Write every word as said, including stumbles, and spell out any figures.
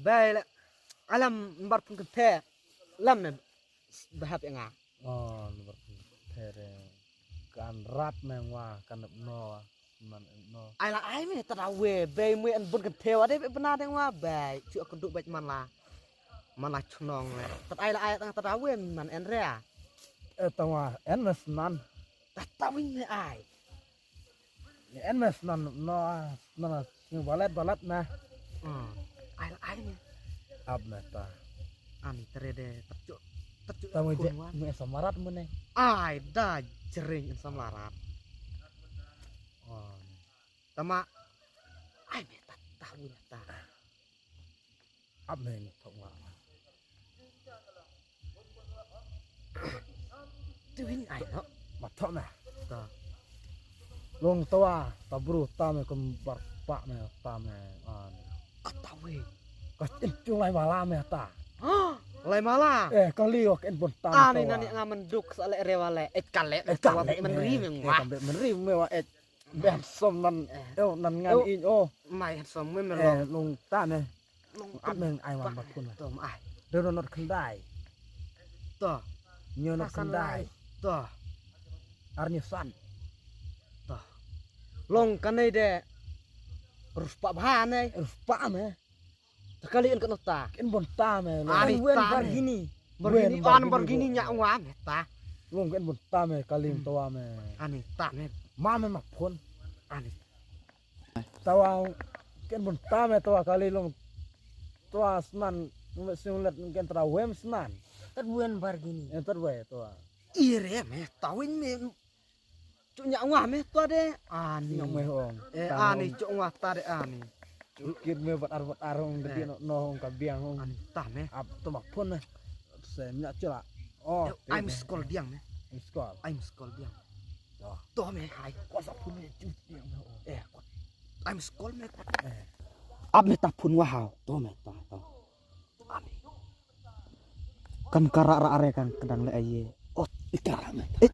Bai la. Alam bar pun kete. Lam ne. Bahap ya nga. Oh, bar pun kete de. Kan rat me wa kan no. Man no. Ai la ai me ta da we bai me an bun kete wa de bana de wa bai. Chu ka du bai man la. Man la chnong le. Tat ai la ai ta da we man en re. Eh, ta wa en me snan. Ta ta win me ai. Ni en me snan no, snan ni balat balat na. Hmm. Ai la ai me. Ap me ta. Ani tere de tachu tachu. Ta me je me samarat me ne. Ai da jering en samarat. Oh. Tama. Ai me ta ta win ta. Ap me ni thok ma. Tu win ai no. Ma thok na. Ta. Long tawa ta bru ta me kum bar pa me ta me. An. Kata we. Ka in chung lai mala me ta. Ha? Lai mala. Eh, ka li wak in bun ta. Ani nani nga menduk sa le rewa le. Eh, kale. Eh, kale men ri me ngwa. Men ri me wa eh. Be handsome nan. Eh. Oh, nan ngan in oh. Mai handsome me me long. Eh, long ta ne. Long ap me ai wan ba kun. To mai. Re no not khyndai. To. Nyo not khyndai. To. Ar nyo san. To. Long kanai de. Ruspa bha ne. Ruspa me. Ta kali en ka nota. Ken bon ta me. Ani wen ta bar gini. Bar gini an bar gini nya wa me ta. Long ken bon ta me kali to wa me. Ani ta me. Ma me ma phone. Ani. Tawa ken bon ta me tawa kali long. Tawa snan me sing let ken tra wem snan. Tat wen bar gini. En tat we tawa. Ire me tawin me. Chu nya ngwa me to de ani. Nya me hong. Eh ani chu ngwa ta de ani. Chu kit me bat ar bat ar hong de no no hong ka biang hong. Ani ta me. Ap to mak phone me. Se nya chu la. Oh, ai miss call biang me. Miss call. Ai miss call biang. To me hai. Ko sa phone me chu biang me. Eh. Ai miss call me. Eh. Ap me ta phone wa hao. To me ta ta. Kan ka ra ra re kan ka dang le aye. Ot i ka ra me. Eh,